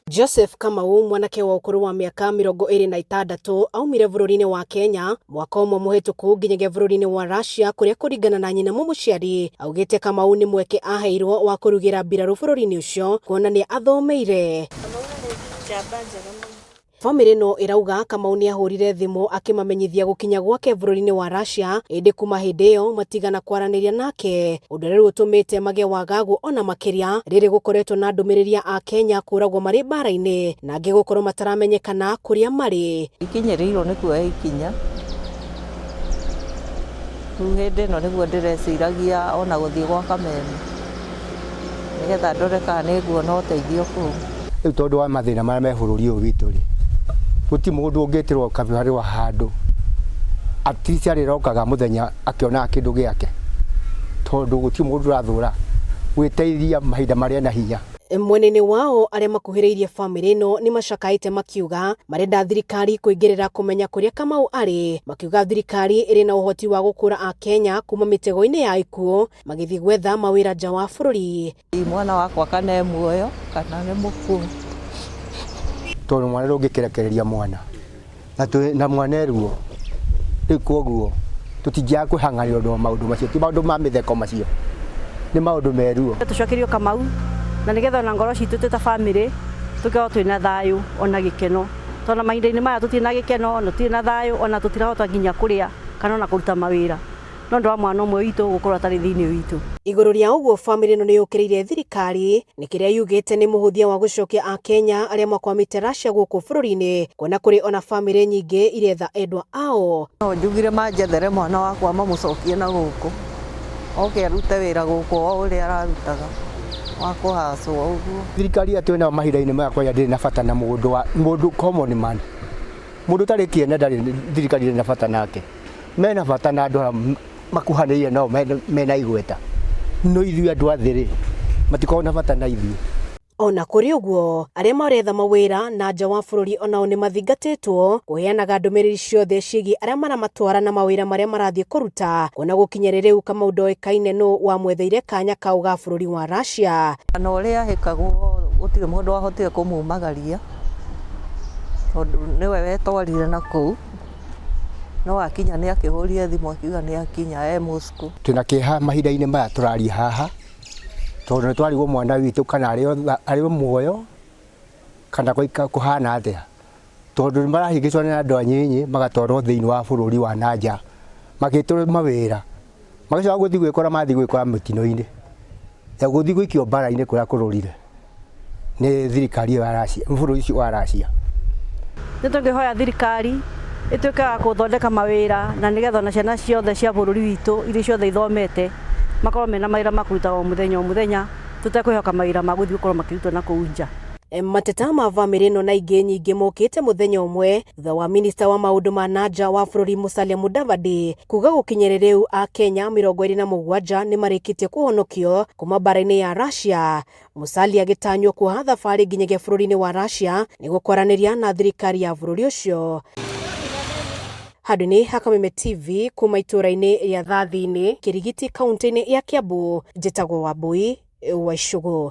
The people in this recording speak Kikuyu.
Joseph Kamau, mwanake wa ũkũrũ wa mĩaka 26, aumire bũrũri-inĩ wa Kenya mwaka ũmwe mũhĩtũku nginyagia bũrũri-inĩ wa Russia, kũrĩa kũringana na nyina mũmũciari augĩte Kamau nĩ mweke aheirwo wa kũrugĩra mbirarũ bũrũri-inĩ ũcio, kuonania athomeire. Bamĩrĩ ĩno ĩrauga Kamau nĩ ahũrire thimũ akĩmamenyithia gũkinya gwake bũrũri-inĩ wa Russia, ĩndĩ kuma hĩndĩ ĩyo matigana kwaranĩria nake, ũndũ ũrĩa rĩu ũtũmĩte magĩe wagagu ona makĩria rĩrĩ gũkoretwo na ndũmĩrĩri ya Akenya kũragwo marĩ mbara-inĩ na angĩ gũkorwo mataramenyekana kũrĩa marĩ. Ikinyĩrĩirwo nĩ kuoya ikinya. Rĩu hĩndĩ ĩno nĩguo ndĩreciragia ona gũthiĩ gwa Kameme nĩgetha ndore kana nĩ nguona ũteithio kũu. Rĩu tondũ wa mathĩna marĩa me bũrũri ũyũ witũ rĩ, gũtirĩ mũndũ ũngĩtĩrwo kabarũa handũ at least arĩrokaga mũthenya akĩonaga kĩndũ gĩake, tondũ gũtirĩ mũndũ ũrathũra gwĩteithia mahinda marĩa ena hinya. Mwena-inĩ wao, arĩa makuhĩrĩirie bamĩrĩ ĩno nĩ macakaĩte makiuga marenda thirikari kũingĩrĩra kũmenya kũrĩa Kamau arĩ, makiuga thirikari ĩrĩ na ũhoti wa gũkũra Akenya kuma mĩtego-inĩ ya ikuũ magĩthiĩ gwetha mawĩra nja wa bũrũri. Mwana wakwa kana e muoyo kana nĩ mũkuũ. Tondũ mwana ndũngĩkĩrekereria mwana na, na mwana eruo rĩu, koguo tũtingĩaga kwĩhang'anĩra ũndũ wa maũndũ macio. Ti maũndũ ma mĩtheko, macio nĩ maũndũ meruo. Tũcokerio Kamau na nĩgetha ona ngoro citũ twĩ ta bamĩrĩ tũkorwo twĩna thayũ ona gĩkeno, tondũ mahinda-inĩ maya tũtirĩ na gĩkeno ona tũtirĩ na thayũ, ona tũtirahota nginya kũrĩa kana ona kũruta mawĩra no ũndũ wa mwana ũmwe witũ gũkorwo atarĩ thĩinĩ witũ. Igũrũ rĩa ũguo, bamĩrĩ ĩno nĩ yũkĩrĩire thirikari nĩ kĩrĩa yugĩte nĩ mũhũthia wa gũcokia Akenya arĩa makwamĩte Russia gũkũ bũrũri-inĩ, kuona kũrĩ ona bamĩrĩ nyingĩ iretha endwa ao. No njugire manjethere mwana wakwa, mamũcokie na gũkũ, oke arute wĩra gũkũ o ũrĩa ararutaga wa kũhacwo ũguo. Thirikari ĩrĩa twĩnayo mahinda-inĩ maya kwanja ndĩrĩ na bata na mũndũ wa mũndũ common man, mũndũ ũtarĩ kĩene ndarĩ, thirikari ndĩrĩ na bata nake. Mena bata na andũ arĩa makuhanĩrĩirie nao mena igweta, no ithuĩ andũ a thĩ rĩ, matikoragwo na bata na ithuĩ. Ona kũrĩ ũguo, arĩa maretha mawĩra na nja wa bũrũri onao nĩ mathingatĩtwo kũheanaga ndũmĩrĩri ciothe ciĩgiĩ arĩa maramatwara na mawĩra marĩa marathiĩ kũruta, kuona gũkinyĩria rĩu Kamau ndoĩkaine nũ wamwetheire kanya kau ga bũrũri wa Russia. Na ũrĩa ahĩkagwo, gũtirĩ mũndũ wahotire kũmumagaria tondũ nĩwe wetwarire na kũu, no akinya nĩ akĩhũrire thimũ akiuga nĩ akinya e Moscow. Twĩna kĩeha mahinda-inĩ maya tũraria haha, tondũ nĩ twarigwo mwana witũ kana arĩ o muoyo kana kũhana atĩa, tondũ nĩ marahĩngĩcwo nĩ andũ anyinyi magatwarwo thĩinĩ wa bũrũri wa na nja magĩtwo mawĩra, magĩcoka gũthiĩ gwĩkora mathiĩ gwĩkora mĩtino-inĩ ya gũthiĩ gũikio mbara-inĩ kũrĩa kũrũrire nĩ thirikari ĩyo ya Russia, bũrũri ũcio wa Russia. Nĩ tũngĩhoya thirikari ĩtuĩke ya gũthondeka mawĩra na nĩgetha ona ciana ciothe cia bũrũri witũ iria ciothe ithomete makorwo mena mawĩra ma kũrutaga o mũthenya o mũthenya, tũtekwĩhoka mawĩra ma gũthiĩ gũkorwo makĩrutwo na kũu nja. Mateta ma bamĩrĩ ĩno na ingĩ nyingĩ mokĩte mũthenya ũmwe thutha wa minista wa maũndũ ma na nja wa bũrũri Musalia Mudavadi kuga gũkinyĩria rĩu Akenya 27 nĩ marĩkĩtie kũhonokio kuma mbara-inĩ ya Russia. Musalia agĩtanywo kuoha thabarĩ nginyagia bũrũri-inĩ wa Russia nĩguo kwaranĩria na thirikari ya bũrũri ũcio. Handũ-inĩ ha Kameme TV kuma itũũra-inĩ rĩa Thathi-inĩ, Kĩrigiti, kaunti-inĩ ya Kiambu, njĩtagwo Wambui wa Icũgũ.